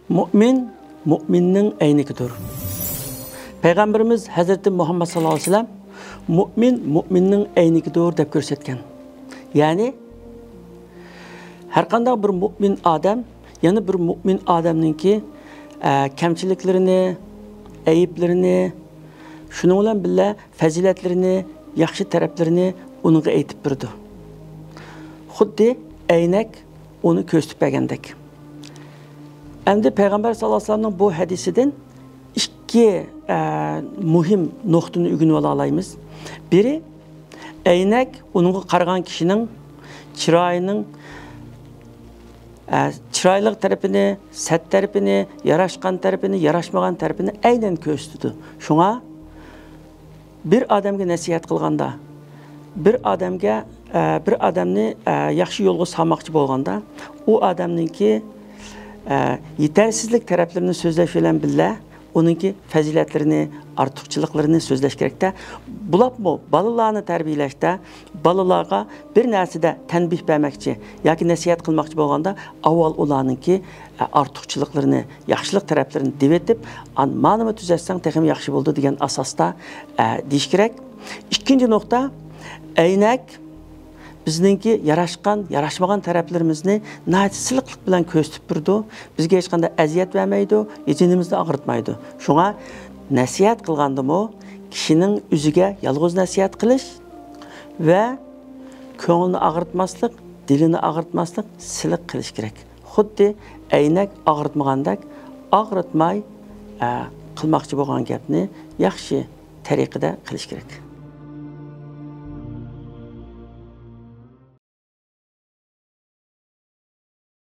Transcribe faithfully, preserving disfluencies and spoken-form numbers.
مۇئمىن مۇئمىننىڭ ئەينىكىدۇر. پەيغەمبىرىمىز ھەزرىتى مۇھەممەد ساللاللاھۇ ئەلەيھى ۋەسەللەم مۇئمىن مۇئمىننىڭ ئەينىكىدۇر دەپ كۆرسەتكەن. يەنى ھەرقانداق بىر مۇئمىن ئادەم يەنە بىر مۇئمىن ئادەمنىڭكى، ئە، كەمچىلىكلىرىنى، ئەيىبلىرىنى، شۇنىڭ بىلەن بىللە پەزىلەتلىرىنى، ياخشى تەرەپلىرىنى ئۇنىڭغا ئېيتىپ بېرىدۇ. خۇددى ئەينەك ئۇنى كۆرسىتىپ بەرگەندەك. ئەمدى پەيغەمبەر ساللاللاھۇ ئەلەيھى ۋەسەللەمنىڭ بۇ ھەدىسىدىن ئىككى، ئە، مۇھىم نۇقتىنى ئۆگىنىۋالالايمىز. بىرى، ئەينەك ئۇنىڭغا قارىغان كىشىنىڭ چىرايىنىڭ، ئە، چىرايلىق تەرىپىنى، سەت تەرىپىنى، ياراشقان تەرىپىنى، ياراشمىغان تەرىپىنى ئەينەن كۆرسىتىدۇ. شۇڭا بىر ئادەمگە نەسىھەت قىلغاندا، بىر ئادەمگە، ئە، بىر ئادەمنى، ئە، ياخشى يولغا سالماقچى بولغاندا، ئۇ ئادەمنىڭكى، ئە، يېتەرسىزلىك تەرەپلىرىنى سۆزلەش بىلەن بىللە، ئۇنىڭكى پەزىلەتلىرىنى، ئارتۇقچىلىقلىرىنى سۆزلەش كېرەكتە. بولۇپمۇ بالىلارنى تەربىيەلەشتە، بالىلارغا بىر نەرسىدە تەنبىھ بەرمەكچى ياكى نەسىھەت قىلماقچى بولغاندا، ئاۋۋال ئۇلارنىڭكى، ئە، ئارتۇقچىلىقلىرىنى، ياخشىلىق تەرەپلىرىنى دېۋېتىپ، ئان-، مانىمۇ تۈزەتسەڭ تېخىمۇ ياخشى بولىدۇ دېگەن ئاساستا، ئە، دېيىش كېرەك. ئىككىنچى نۇقتا، ئەينەك بىزنىڭكى ياراشقان، ياراشمىغان تەرەپلىرىمىزنى ناھايىتى سىلىقلىق بىلەن كۆرسىتىپ بېرىدۇ. بىزگە ھېچقانداق ئەزىيەت بەرمەيدۇ، جېنىمىزنى ئاغرىتمايدۇ. شۇڭا نەسىھەت قىلغاندىمۇ كىشىنىڭ ئۆزىگە يالغۇز نەسىھەت قىلىش ۋە كۆڭلىنى ئاغرىتماسلىق، دىلىنى ئاغرىتماسلىق، سىلىق قىلىش كېرەك. خۇددى ئەينەك ئاغرىتمىغاندەك ئاغرىتماي، ئە، قىلماقچى بولغان گەپنى ياخشى تەرىقىدە قىلىش كېرەك.